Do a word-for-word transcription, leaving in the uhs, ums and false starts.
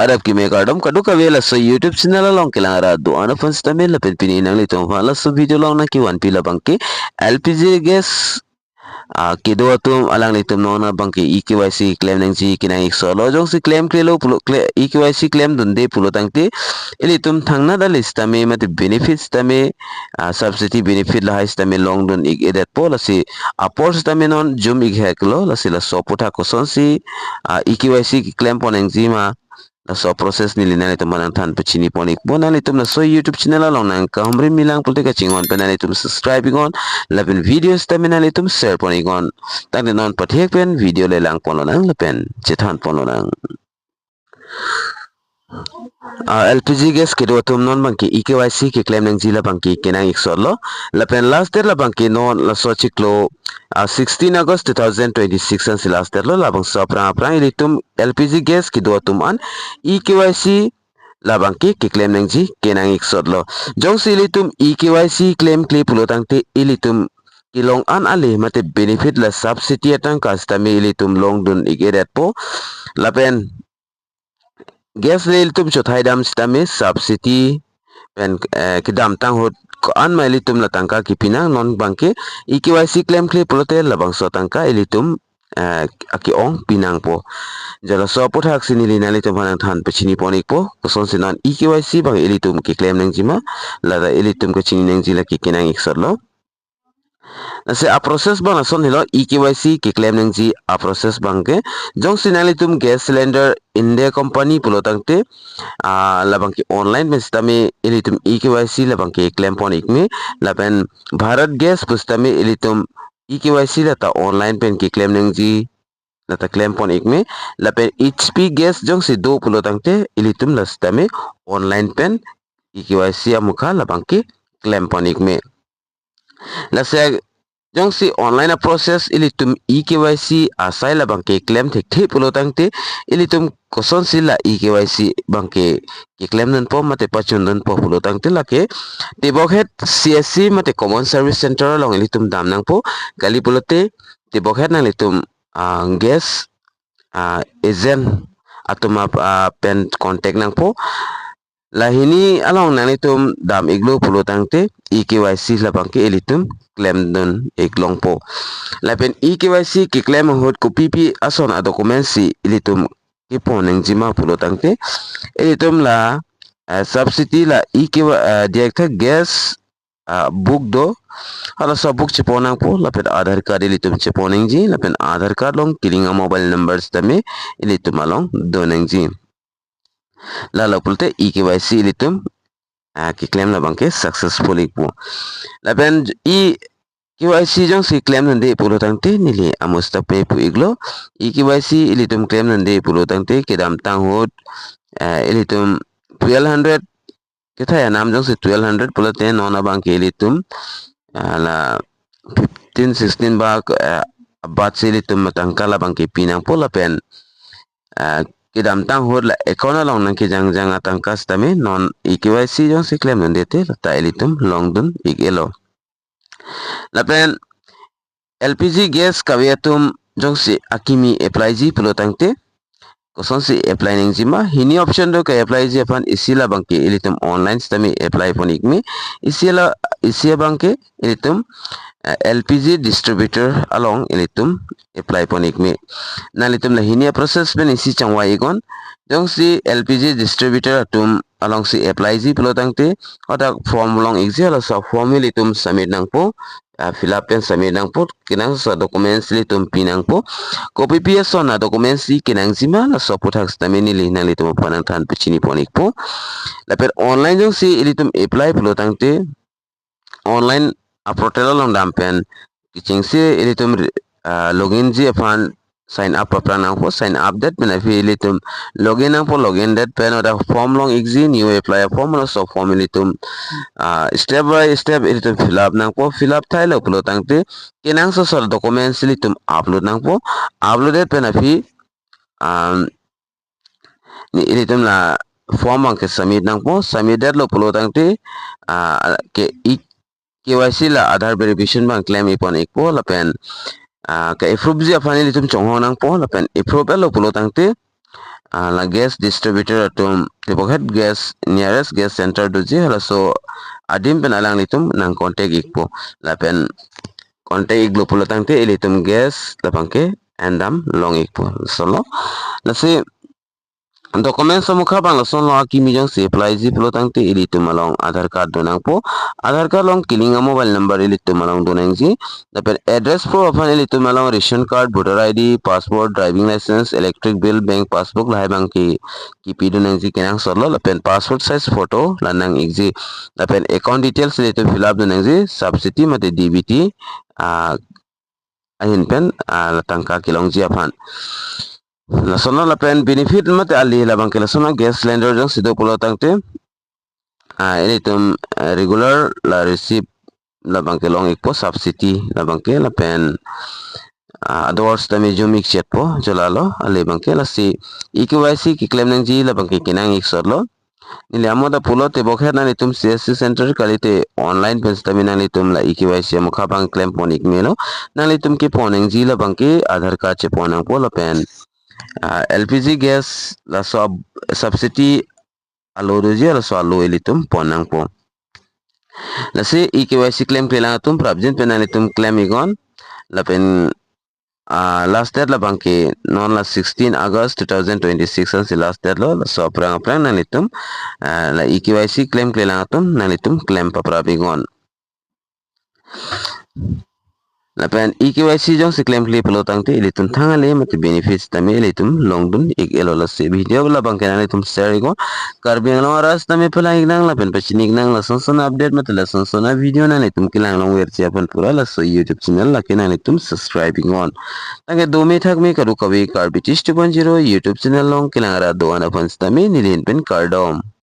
Adap keme kardom kadokave laso YouTube channel along kelang arat do-an aphan sitame lapen pini nanglitum aphan laso video along nangkevanpi labangke L P G gas, ah, kedo atum alanglitum non abangke E K Y C klem nangji kenang ik solo. Jongsi klemklelo pulo, kle-, E K Y C klemdunde pulo tangte ilitum thangnat alis tame mate benefits tame, ah, subsidy benefit lahai sitame longdun ik-edetpo, lasi apor sitame non jum ik heklo, lasi laso aputhak kosonsi, ah, E K Y C keklempon nangjima, laso process neli nanglitum aphan nangthan pachinipon ikpo. Nanglitum laso YouTube channel along nangkahumri milang pulote kachinghon pen nanglitum subscribe iknon, lapen video sitame nanglitum share pon iknon. Tangte non pathek pen video le langponlonang lapen chethanponlonang. Ah, L P G gas kedo atum non abangke E K Y C keklem nangji labangke kenang ik solo. Lapen last date labangke non laso chiklo, ah, sixteen August two thousand twenty-six ansi last date lo, labangso aphrang aphrang ilitum L P G gas kedo atum an E K Y C labangke keklem nangji kenang ik solo. Jongsi ilitum E K Y C klemkle pulo tangte ilitum kelong an ale mate benefit la subsidy atangka sitame ilitum longdun ik-edetpo. Lapen gas le ilitum chothai dam sitame subsidy pen, eh, kedamtang ahut ko-an ma ilitum la tangka kepinang, non abangke E K Y C klemkle pulote labangso atangka ilitum, eh, ake-ong pinangpo. Jala laso aputhak si neli nanglitum aphan nangthan pachinipon ikpo, kosonsi non E K Y C abang ilitum keklem nangjima, lata ilitum kachini nangji lake kenang ik solo. Lasi a-process abang lason helo, E K Y C keklem nangji a-process abangke. Jongsi nanglitum gas cylinder India company pulo tangte, ah, labangke online pen sitame ilitum E K Y C labangke klempon ikme, lapen Bharat Gas pusitame ilitum E K Y C lata online pen keklem nangji lata klempon ikme, lapen H P gas jongsi do pulo tangte ilitum la sitame online pen E K Y C amukha labangke klempon ikme. Lasi jongsi online a-process ilitum E K Y C asai labangke klem thekthe pulo tangte ilitum kosonsi la E K Y C abangke keklemdunpo mate pachundunpo pulo tangte lake tebokhet C S C mate Common Service Center along ilitum dam nangpo, kali pulote tebokhet nanglitum, ah, gas, ah, agent atum ap-, ah, pen contact nangpo. Lahini along nanglitum dam iklo pulo tangte E K Y C labangke ilitum klemdun ik longpo. Lapen E K Y C keklem ahut kopipi ason a-document si ilitum kepon nangjima pulo tangte ilitum la, eh, subsidy la E K Y, eh, diak tha gas, ah, book do, halaso book chepon nangpo, lapen Aadhaar card ilitum chepon nangji, lapen Aadhaar card along kelink a-mobile number sitame ilitum along do nangji. Lalo pulote E K Y C ilitum, ah, keklem labangke successful ikpo. Lapen E K Y C jongsi klemdunde pulo tangte neli amusta pe pu iklo. E K Y C ilitum klemdunde pulo tangte kedamtang ahut, eh, ilitum twelve hundred kethai anam jongsi twelve hundred pulote non abangke ilitum, ah, la fifteen sixteen ba, eh, abatsi ilitum atangka labangke pinangpo lapen, ah, kedamtang ahut la account along nangkejangjang atangka sitame non E K Y C jongsi klemdunde te lata ilitum longdun ik-elo. Lapen L P G gas kave atum jongsi akimi apply ji pulo tangte kosonsi apply nangjima? Hini option do ke-apply ji aphan. Isi labangke ilitum online sitame apply pon ikme. Isi la, isi abangke ilitum, eh, L P G distributor along ilitum apply pon ikme. Nanglitum lahini a-process pen isi changvai iknon. Jongsi L P G distributor atum alongsi apply ji pulo tangte hadak form long ikji, halaso form ilitum submit nangpo, ah, fill up pen submit nangpo, kenangsot documents ilitum pinangpo. Kopipi ason a-documents si kenangjima laso aputhak sitame neli nanglitum aphan nangthan pachinipon ikpo. Lapen online jongsi ilitum apply pulo tangte online a-portal along dam pen kechengsi ilitum, ah, login ji aphan sign up paprang nangpo, sign up det pen aphi ilitum login nangpo, login det pen hadak form long ikji, new apply form, laso form ilitum, ah, step by step ilitum fill up nangpo, fill up thailo pulo tangte kenangsot documents ilitum upload nangpo, upload det pen aphi, ah, ni ilitum la form abangke submit nangpo, submit detlo pulo tangte, ah, ke i K Y C la Aadhaar verification abang klem ipon ikpo lapen, ah, ke-approve ji aphan ilitum chonghong nangpo lapen approve lo pulo tangte ah, la gas distributor atum tebokhet gas, nearest gas center doji, halaso adim pen alanglitum nang contact ikpo. Lapen contact iklo pulo tangte ilitum gas labangke endam long ikpo. Lasonlo. Lasi documents amokha abang lasonlo, akimi jongsi apply ji pulo tangte ilitum along Aadhaar card donangpo. Aadhaar card along kelink a-mobile number ilitum along donangji. Lapen address proof aphan ilitum along ration card, voter I D, passport, driving license, electric bill, bank passbook lahai abangke kipi donangji, kenangsotlo. Lapen passport size photo la nang ikji. Lapen account details ilitum fill up donangji, subsidy mate D B T, ah, ahin pen, ah, la tangka kelongji aphan. Lasonlo. Lapen benefit mate ali labangke lasonlo, gas cylinder jongsi do pulo tangte, ah, ilitum, ah, regular la receive labangke long ikpo, subsidy labangke, lapen, ah, ador sitame jum ikchetpo, jolalo ali abangke. Lasi E K Y C keklem nangji labangke kenang iksotlo. Neli amo ta pulo, tebokhet nanglitum C S C center kalite online pen sitame nanglitum la E K Y C amokha abang klem pon ik melo. Nanglitum kepon nangji labangke Aadhaar card chepon nangpo lapen, ah, L P G gas laso ab-, subsidy alo doji, laso alo ilitum pon nangpo. Lasi E K Y C klemklelang atum prapjin pen nanglitum klem iknon. Lapen, ah, last date labangke non la sixteen August two thousand twenty-six ansi last date lo. Laso aphrang aphrang nanglitum, ah, la E K Y C klemklelang atum nanglitum klem paprap iknon. Lapen E K Y C jongsi klemkle pulo tangte ilitum thang ale mate benefits tame ilitum longdun ik-elo. Lasi video labangke nanglitum share iknon. Karbi Anglong arat tame palang iknang lapen pachini iknang, lasonson update mate lasonson a-video nanglitum kelang longverji aphan pura laso YouTube channel lake nanglitum subscribe iknon. Tangke dome thakme kadokave Karbi Tish two point zero YouTube channel along kelang arat do-an aphan sitame neli ahin pen kardom.